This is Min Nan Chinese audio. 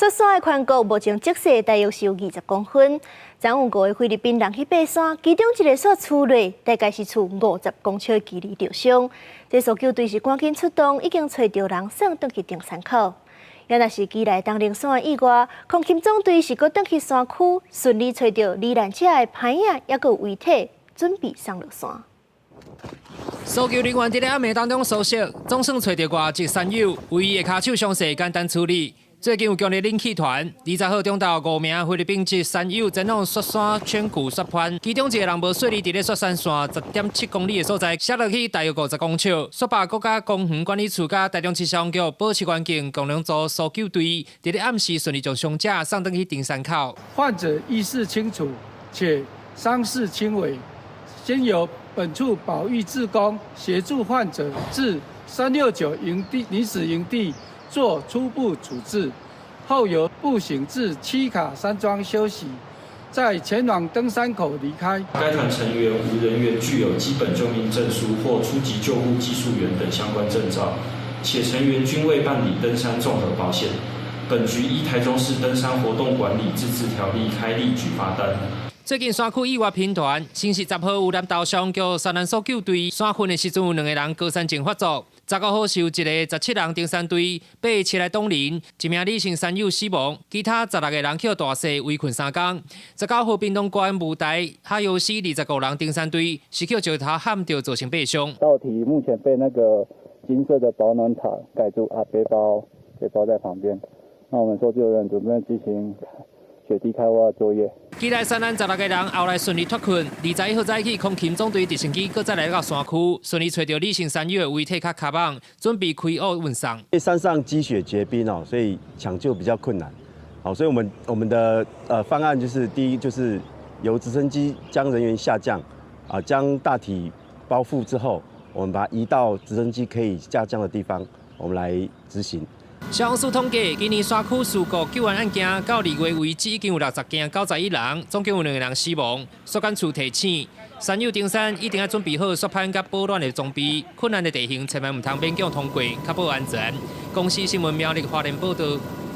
雪山的寬高目前測試大約是有20公分。昨有五個菲律賓人去爬山，其中一個煞墜落，大概是墜50公尺的距離著傷。這搜救隊是趕緊出動，已經揣著人送轉去登山口。也若是基內冬靈山的意外，空勤總隊是閣轉去山區，順利揣著罹難者的牌仔，抑閣有遺體，準備送落山。搜救人員佇咧暗暝當中搜索，總算揣著外籍山友，唯伊的跤手傷勢簡單處理。最近有強烈冷氣團，20號中晝五名菲律賓籍山友前往雪山圈谷雪攀，其中一個人無細膩佇咧雪山線10.7公里的所在，摔落去大約50公尺。雪霸國家公園管理處佮台中市消防局保持環境共同組搜救隊，佇咧暗時順利將傷者送轉去登山口。患者意識清楚且傷勢輕微，先由本處保育志工協助患者至369營地臨時營地做初步處置，後由步行至七卡山莊休息，再前往登山口離開。該團成員無人員具有基本救命證書或初級救護技術員等相關證照，且成員均未辦理登山綜合保險。本局依台中市登山活動管理自治條例開立舉發單。最近山區意外頻傳，先是10號有南投消防局山難搜救隊山訓的時陣有兩個人高山症發作，15號是有一个17人登山隊爬七里東林，一名李姓山友死亡，其他16個人予大雪圍困3工。19號屏東縣霧台哈尤溪25人登山隊是予石頭撼著造成爬傷。道體目前被那個金色的保暖毯蓋住啊，背包背包在旁邊。那我們搜救人員準備進行雪地開挖作業。基內山難16個人後來順利脫困。21號早起，空勤總隊直升機閣再來到山區，順利揣著李姓山友的遺體佮跤蠓，準備開挖運送。因為山上積雪結冰哦，所以搶救比較困難。好，所以我們的方案就是，第一就是由直升機將人員下降，啊，將大體包覆之後，我們把它移到直升機可以下降的地方，我們來執行。消防署統計，今年山區事故救援案件到2月為止，已經有60件91人，總共有兩個人死亡。雪管處提醒，山友登山一定要準備好雪攀佮保暖的裝備，困難的地形千萬毋通勉強通過，確保安全。公視新聞苗栗花蓮報道。